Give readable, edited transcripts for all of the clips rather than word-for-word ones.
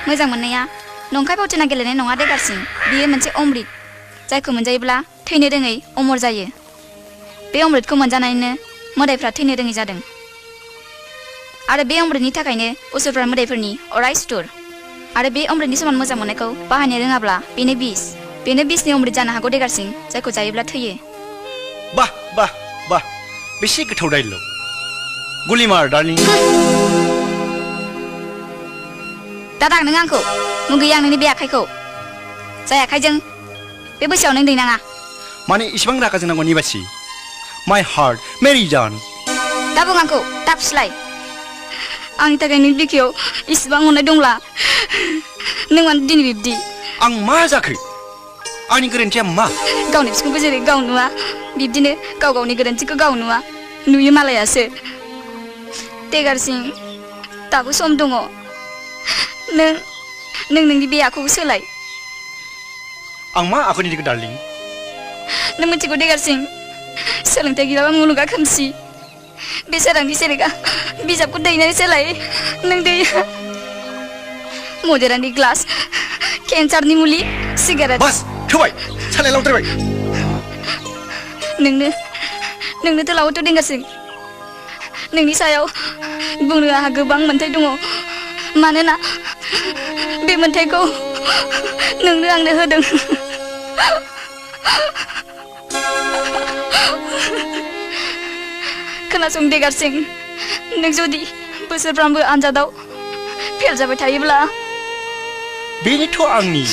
मोजां मोननाया नंखाय फावथिना गेलेनाय नङा देगारसिं बियो मोनसे अमृत जायखौ मोनजायोब्ला थैनो रोङै अमर जायो बे अमृतखौ मोनजानानैनो मोदायफ्रा थैनो रोङै जादों आरो बे अमृतनि थाखायनो असुरफ्रा मोदायफोरनि अराय सुथुर आरो बे अमृतनि समान मोजां मोननायखौ बाहायनो रोङाब्ला बेनो बिसनि अमृत जानो हागौ देगारसिं जायखौ जायोब्ला थैयो बाह बाह बाह बेसे गोथाव डायलग गुलिमार डार्लिं दादां नों आंखौ मुगैयो आं नोंनि बे आखाइखौ जाय आखाइजों बे बैसोआव नों दैनाङा माने इसिबां रागा जोंनांगौ निबासि माय हार्ट मेरि जान दा बुं आंखौ दा फिस्लाय आंनि थाखाय नोंनि बिखायाव इसिबां अननाय दंब्ला नों मानो दिनै बिब्दि आं मा जाखो आंनि गोरोन्थिया मा गावनि बिखुंखौ जेरै गाव नुवा बिब्दिनो गाव गावनि गोरोन्थिखौ गाव नुवा नुयो मालायासो देगारसिं दाबो सम दङ नों नोंनि बे आखुखौ सोलाय आं मा आखुनि दिखौ डार्लिं नों मिथिगौ देगारसिं सोलोंथाइ गैयाबा मुलुगा खोमसि बे सोरांनि सेरेगा बिजाबखौ दैनानै सोलाय नों दैया मदेरानि ग्लास केन्सारनि मुलि सिगारेट बास थोबाय सालाय लावद्रायबाय नोंनोथ' लावोथ' देगारसिं नोंनि सायाव बुंनो आंहा गोबां मोन्थाय दङ मानोना बे मोन्थायखौ नोंनो आंनो होदों खोनासं देगारसिं नों जुदि बोसोरफ्रामबो आनजादाव फेल जाबाय थायोब्ला बेनोथ' आंनि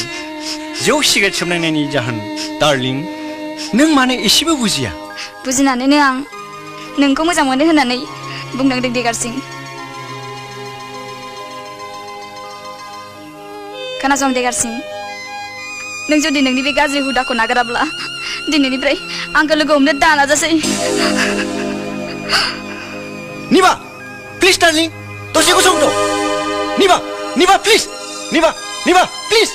जौ सिगारेट सोबनायनि जाहोन डार्लिं नों मानो एसेबो बुजिया बुजिनानैनो आं नोंखौ मोजां मोनो होननानै बुंनांदों देगारसिं खोनासं देगारसिं नों जुदि नोंनि बे गाज्रि हुदाखौ नागाराब्ला दिनैनिफ्राय आंखौ लोगो हमनो दा नाजासै निबा प्लिज डार्लिं दसे गसंथ' निबा प्लिज निबा प्लिज